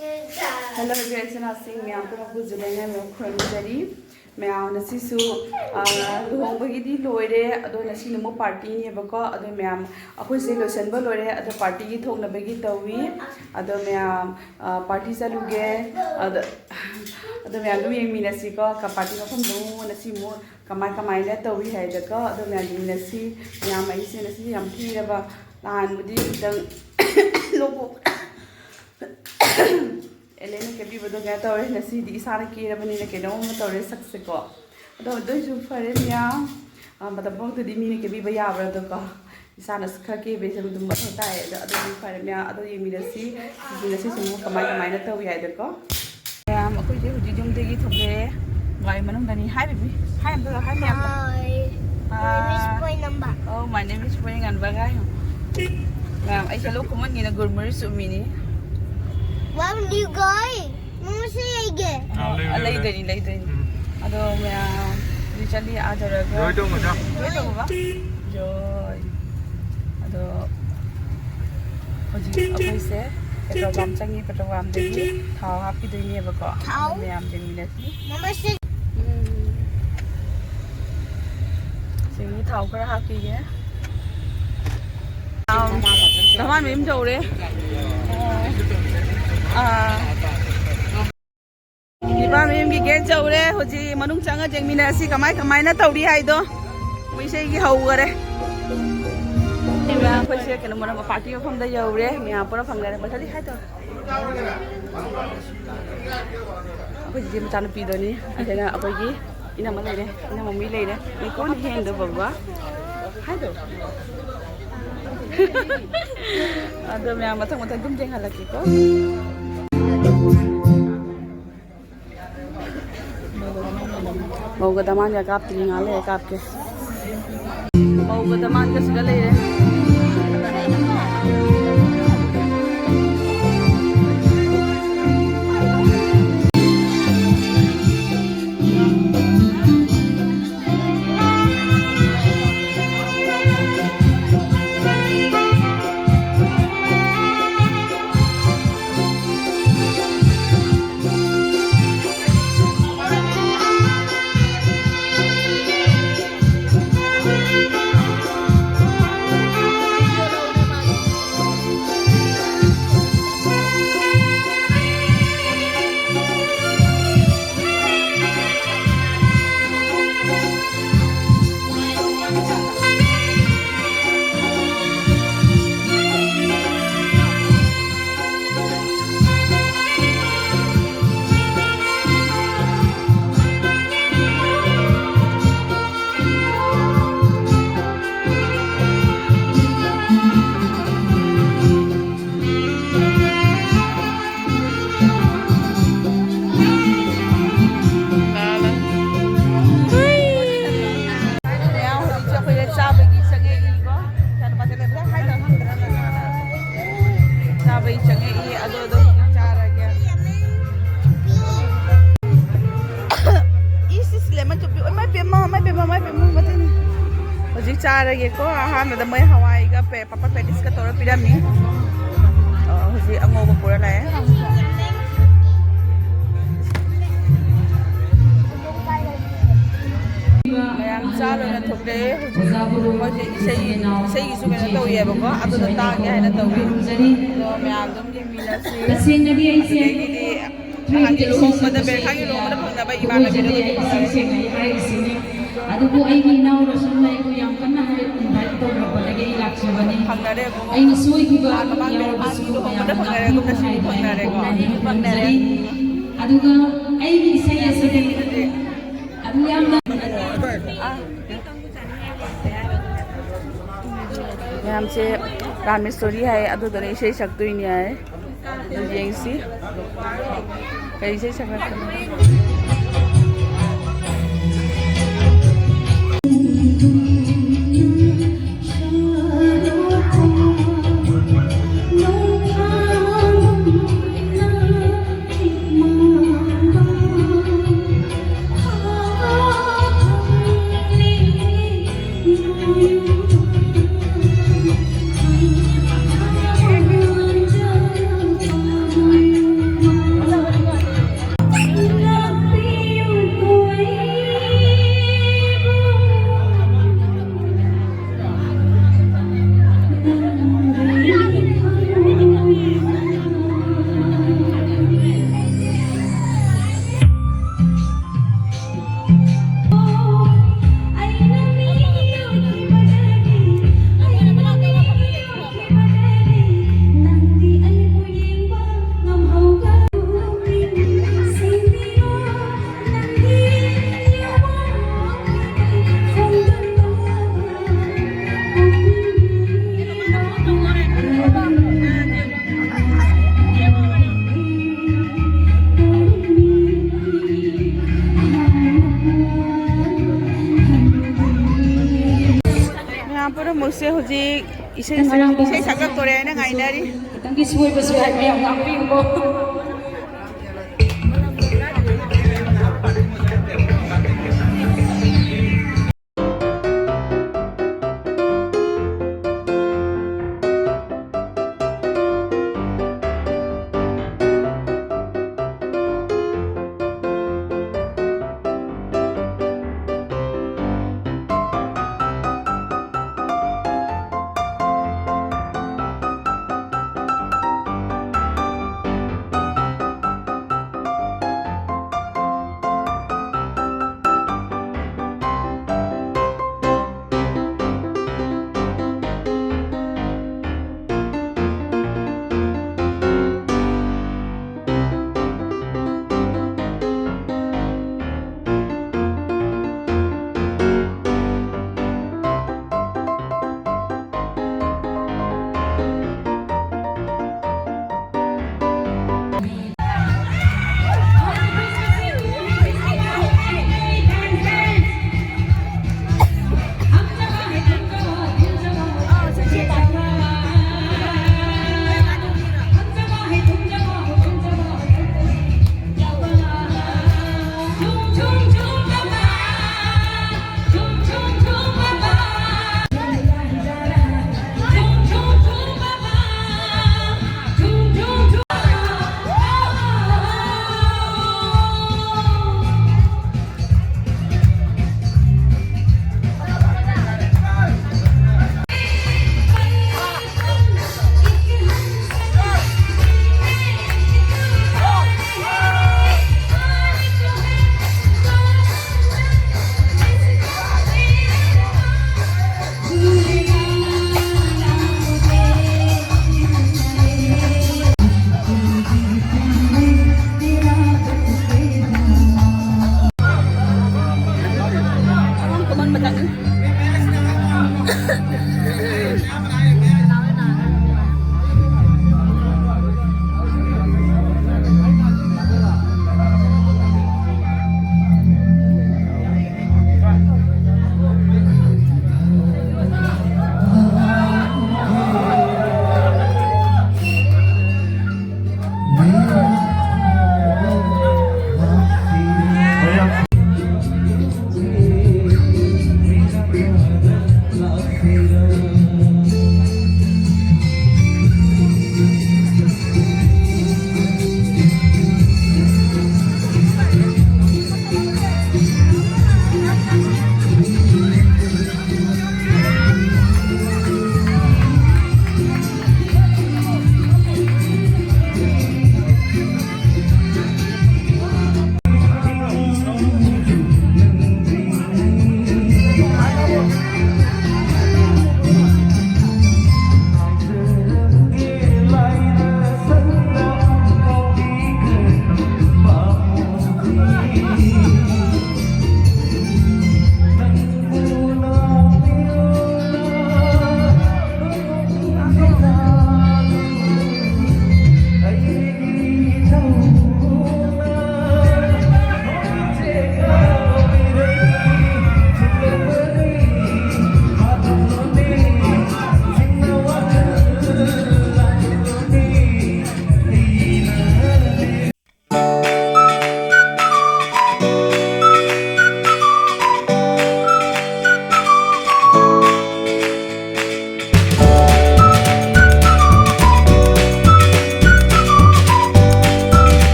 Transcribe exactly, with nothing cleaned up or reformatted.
Hello ꯏꯆꯤꯟ ꯏꯅꯥꯎꯁꯤꯡ ꯃꯌꯥꯝ ꯄꯨꯝꯅꯃꯛꯄꯨ ꯖꯨꯂꯥꯏ ꯅꯥꯏꯃ ꯈꯨꯔꯨꯝꯖꯔꯤ꯫ ꯃꯌꯥꯝ ꯉꯁꯤꯁꯨ, ꯑ, ꯂꯨꯍꯣꯡꯕꯒꯤꯗꯤ ꯂꯣꯏꯔꯦ, ꯑꯗꯣ ꯉꯁꯤꯅ ꯑꯃꯨꯛ ꯄꯥꯔꯇꯤꯅꯦꯕꯀꯣ꯫ ꯑꯗꯣ ꯃꯌꯥꯝ ꯑꯩꯈꯣꯏꯁꯦ ꯂꯣꯏꯁꯤꯟꯕ ꯂꯣꯏꯔꯦ, ꯑꯗꯣ ꯄꯥꯔꯇꯤꯒꯤ ꯊꯣꯛꯅꯕꯒꯤ ꯇꯧꯏ꯫ ꯑꯗꯣ ꯃꯌꯥꯝ, ꯑ, ꯄꯥꯔꯇꯤ ꯆꯠꯂꯨꯒꯦ꯫ ꯑꯗꯣ, ꯑꯗꯣ ꯃꯌꯥꯝ ꯑꯗꯨꯝ ꯌꯦꯡꯃꯤꯟꯅꯁꯤꯀꯣ, ꯀ-, ꯄꯥꯔꯇꯤ ꯃꯐꯝꯗ ꯑꯃꯨꯛ ꯉꯁꯤ ꯑꯃꯨꯛ ꯀꯃꯥꯏ ꯀꯃꯥꯏꯅ ꯇꯧꯏ ꯍꯥꯏꯗꯀꯣ꯫ ꯑꯗꯣ ꯃꯌꯥꯝ ꯌꯦꯡꯃꯤꯟꯅꯁꯤ꯫ ꯃꯌꯥꯝ ꯑꯩꯁꯦ ꯉꯁꯤ ꯌꯥꯝ ꯊꯤꯔꯕ, ꯅꯍꯥꯟꯕꯨꯗꯤ ꯈꯤꯇꯪ ꯂꯣꯛ ꯑꯦꯂꯦꯅ ꯀꯦꯕꯤꯕꯗꯣ ꯀꯩꯅꯣ ꯇꯧꯔꯦ꯫ ꯉꯁꯤꯗꯤ ꯏꯁꯥꯅ ꯀꯦꯔꯕꯅꯤꯅ ꯀꯩꯅꯣꯝ ꯑꯃ ꯇꯧꯔꯦ ꯁꯛꯁꯦꯀꯣ꯫ ꯑꯗꯣ ꯑꯗꯨꯏꯁꯨ ꯐꯔꯦ ꯃꯌꯥꯝ꯫ ꯑ, ꯃꯇꯝ ꯄꯨꯝꯗꯗꯤ ꯃꯤꯅ ꯀꯦꯕꯤꯕ ꯌꯥꯕ꯭ꯔꯥ? ꯑꯗꯣꯀꯣ, ꯏꯁꯥꯅꯁꯨ ꯈꯔ ꯀꯦꯕꯁꯦ ꯑꯗꯨꯝ ꯃꯊꯧ ꯇꯥꯏ꯫ ꯑꯗꯣ ꯑꯗꯨꯗꯤ ꯐꯔꯦ ꯃꯌꯥꯝ, ꯑꯗꯣ ꯌꯦꯡꯃꯤꯟꯅꯁꯤ꯫ ꯉꯁꯤꯁꯨ ꯑꯃꯨꯛ ꯀꯃꯥꯏ ꯀꯃꯥꯏꯅ ꯇꯧꯏ ꯍꯥꯏꯗꯣꯀꯣ꯫ ꯃꯌꯥꯝ ꯑꯩꯈꯣꯏꯁꯦ ꯍꯧꯖꯤꯛ ꯌꯨꯝꯗꯒꯤ ꯊꯣꯛꯂꯛꯑꯦ꯫ ꯒꯥꯔꯤ ꯃꯅꯨꯡꯗꯅꯤ꯫ Hi, baby. Hi, ꯑꯝꯇ ꯍꯥꯏ ꯃꯌꯥꯝꯗ꯫ Hi. Hi. My name is ꯄꯣꯏꯉꯝꯕ꯫ Oh, my name is ꯄꯣꯏꯉꯝꯕ ꯍꯥꯏꯌꯣ꯫ ꯃꯌꯥꯝ, ꯑꯩꯁꯦ ꯂꯣꯛ ꯈꯨꯃꯟꯒꯤꯅ ꯒꯨꯔ ꯃꯔꯤ ꯆꯨꯝꯃꯤꯅꯤ꯫ ꯋꯥ, ꯂꯤꯌꯨ ꯒꯥꯏ꯫ ꯃꯃꯥꯁꯦ ꯂꯩꯒꯦ꯫ ꯑꯥ, ꯂꯩꯌꯨ, ꯑꯥ, ꯂꯩꯌꯨ, ꯂꯩꯌꯨ꯫ ꯂꯩꯗꯣꯏꯅꯤ, ꯂꯩꯗꯣꯏꯅꯤ꯫ ꯎꯝ꯫ ꯑꯗꯣ ꯃꯌꯥꯝ, ꯍꯧꯖꯤꯛ ꯆꯠꯂꯤ ꯑꯥ ꯌꯧꯔꯒ꯫ Joy ꯇꯧꯕꯗ? Joy ꯇꯧꯕ? Joy꯫ ꯑꯗꯣ ꯍꯧꯖꯤꯛ ꯑꯩꯈꯣꯏꯁꯦ petrol pump ꯆꯪꯉꯤ, petrol pumpꯇꯒꯤ ꯊꯥꯎ ꯍꯥꯞꯈꯤꯗꯣꯏꯅꯦꯕꯀꯣ꯫ ꯊꯥꯎ? ꯑꯗꯣ ꯃꯌꯥꯝ ꯌꯦꯡꯃꯤꯟꯅꯁꯤ꯫ ꯃꯃꯥꯁꯦ꯫ ꯎꯝ꯫ ꯁꯤꯒꯤ ꯊꯥꯎ ꯈꯔ ꯍꯥꯞꯈꯤꯒꯦ꯫ ꯊꯥꯎ, ꯅꯃꯥꯟ ꯃꯌꯨꯝ ꯌꯧꯔꯦ꯫ ꯑꯥ꯫ ꯅꯤꯄꯥ ꯃꯌꯨꯝꯒꯤ gate ꯌꯧꯔꯦ꯫ ꯍꯧꯖꯤꯛ ꯃꯅꯨꯡ ꯆꯪꯉ ꯌꯦꯡꯃꯤꯟꯅꯔꯁꯤ ꯀꯃꯥꯏ ꯀꯃꯥꯏꯅ ꯇꯧꯔꯤ ꯍꯥꯏꯗꯣ꯫ ꯃꯩꯁꯩꯒꯤ ꯍꯧꯈꯔꯦ꯫ ꯃꯌꯥꯝ ꯑꯩꯈꯣꯏꯁꯦ ꯀꯩꯅꯣ ꯃꯔꯝ party ꯃꯐꯝꯗ ꯌꯧꯔꯦ꯫ ꯃꯌꯥꯝ ꯄꯨꯂꯞ ꯐꯪꯅꯔꯦ꯫ ꯃꯊꯛꯇꯤ ꯍꯥꯏ ꯇꯧꯔꯦ꯫ ꯑꯩꯈꯣꯏ ꯆꯤꯆꯦ ꯃꯆꯥꯅꯨꯄꯤꯗꯨꯅꯤ꯫ ꯑꯗꯨꯅ ꯑꯩꯈꯣꯏꯒꯤ ꯏꯅꯝꯃ ꯂꯩꯔꯦ, ꯏꯅꯝꯃ ꯃꯤ ꯂꯩꯔꯦ꯫ ꯃꯤ ꯀꯣꯟ ꯍꯦꯟꯗꯣ ꯕꯕꯥ ꯍꯥꯏꯗꯣ꯫ ꯑꯗꯣ ꯃꯌꯥꯝ ꯃꯊꯪ ꯃꯊꯪ ꯑꯗꯨꯝ ꯌꯦꯡꯍꯜꯂꯛꯀꯦꯀꯣ꯫ ꯃꯧꯒ ꯗꯃꯥꯟꯒ ꯀꯥꯞꯇ꯭ꯔꯤ, ꯉꯥꯏꯍꯥꯛ ꯂꯩꯔ ꯀꯥꯞꯀꯦ꯫ ꯃꯧꯒ ꯗꯃꯥꯟꯒ ꯁꯤꯗ ꯂꯩꯔꯦ꯫ ꯆꯥꯔꯒꯦꯀꯣ꯫ ꯑꯍꯥꯟꯕꯗ ꯃꯣꯏ ꯍꯋꯥꯏꯒ ꯄꯦ-, ꯄꯥꯄꯔ ꯄꯦꯇꯤꯁꯀ ꯇꯧꯔ ꯄꯤꯔꯝꯃꯤ꯫ ꯑ, ꯍꯧꯖꯤꯛ ꯑꯉꯧꯕ ꯄꯨꯔ ꯂꯥꯛꯑꯦ꯫ ꯃꯌꯥꯝ ꯆꯥ ꯂꯣꯏꯅ ꯊꯣꯛꯂꯛꯑꯦ꯫ ꯍꯧꯖꯤꯛ ꯃꯣꯏꯁꯦ ꯏꯁꯩ, ꯏꯁꯩꯒꯤꯁꯨ ꯀꯩꯅꯣ ꯇꯧꯔꯤꯑꯕꯀꯣ, ꯑꯗꯨꯗꯣ ꯇꯥꯒꯦ ꯍꯥꯏꯅ ꯇꯧꯔꯤ꯫ ꯑꯗꯣ ꯃꯌꯥꯝ ꯑꯗꯨꯝ ꯌꯦꯡꯃꯤꯟꯅꯁꯤ꯫ ꯇꯁꯦꯡꯅꯗꯤ ꯑꯩꯁꯦ ꯑꯗꯒꯤꯗꯤ ꯅꯍꯥꯟꯒꯤ ꯂꯨꯍꯣꯡꯕꯗ, ꯕꯦꯔꯈꯥꯒꯤ ꯂꯨꯍꯣꯡꯕꯗ ꯐꯪꯅꯕ ꯏꯃꯥꯟꯅꯕꯤꯗꯣ ꯑꯗꯨꯒꯤ ꯐꯪꯅꯔꯦ꯫ ꯑꯗꯨꯕꯨ ꯑꯩꯒꯤ ꯏꯅꯥꯎ ꯔꯣꯁꯟ ꯂꯩꯕꯨ ꯌꯥꯝ ꯀꯟꯅ ꯍꯥꯏ, ꯏꯟꯚꯥꯏꯠ ꯇꯧꯔꯛꯄꯗꯒꯤ ꯑꯩ ꯂꯥꯛꯆꯕꯅꯤ꯫ ꯐꯪꯅꯔꯦ ꯑꯕꯨꯡꯉꯣ꯫ ꯑꯩꯅ ꯁꯣꯏꯈꯤꯕ ꯃꯃꯥꯡ ꯌꯥꯎꯔꯕꯁꯨ ꯂꯨꯍꯣꯡꯕꯗ ꯃꯌꯥꯝꯅ ꯐꯪꯅꯔꯦ, ꯉꯥꯛꯄꯤꯌꯨ ꯀꯨꯝꯅ ꯁꯤꯁꯨ ꯍꯥꯏꯅ ꯐꯪꯅꯔꯦꯀꯣ꯫ ꯈꯨꯔꯨꯝꯅꯔꯤ꯫ ꯐꯪꯅꯔꯦ꯫ ꯑꯗꯨꯒ ꯑꯩꯒꯤ ꯏꯁꯩ ꯑꯁꯤꯗꯤ ꯑꯗꯨ ꯌꯥꯝꯅ ꯃꯌꯥꯝꯁꯦ ꯔꯥꯃꯦꯁꯣꯔꯤ ꯍꯥꯏ, ꯑꯗꯨꯗꯨꯅ ꯏꯁꯩ ꯁꯛꯇꯣꯏꯅꯦ ꯍꯥꯏ꯫ ꯑꯗꯨ ꯌꯦꯡꯁꯤ ꯀꯩ ꯏꯁꯩ ꯁꯛꯂꯛꯄꯅꯣ꯫ ꯃꯌꯥꯝ ꯄꯨꯝꯅꯃꯛꯁꯦ ꯍꯧꯖꯤꯛ ꯏꯁꯩ, ꯏꯁꯩ ꯁꯛꯂꯛꯇꯣꯔꯦ ꯍꯥꯏꯅ ꯉꯥꯏꯅꯔꯤ꯫ ꯈꯤꯇꯪꯗꯤ ꯁꯣꯏꯕꯁꯨ ꯌꯥꯏ, ꯃꯌꯥꯝ ꯉꯥꯛꯄꯤꯌꯨꯀꯣ꯫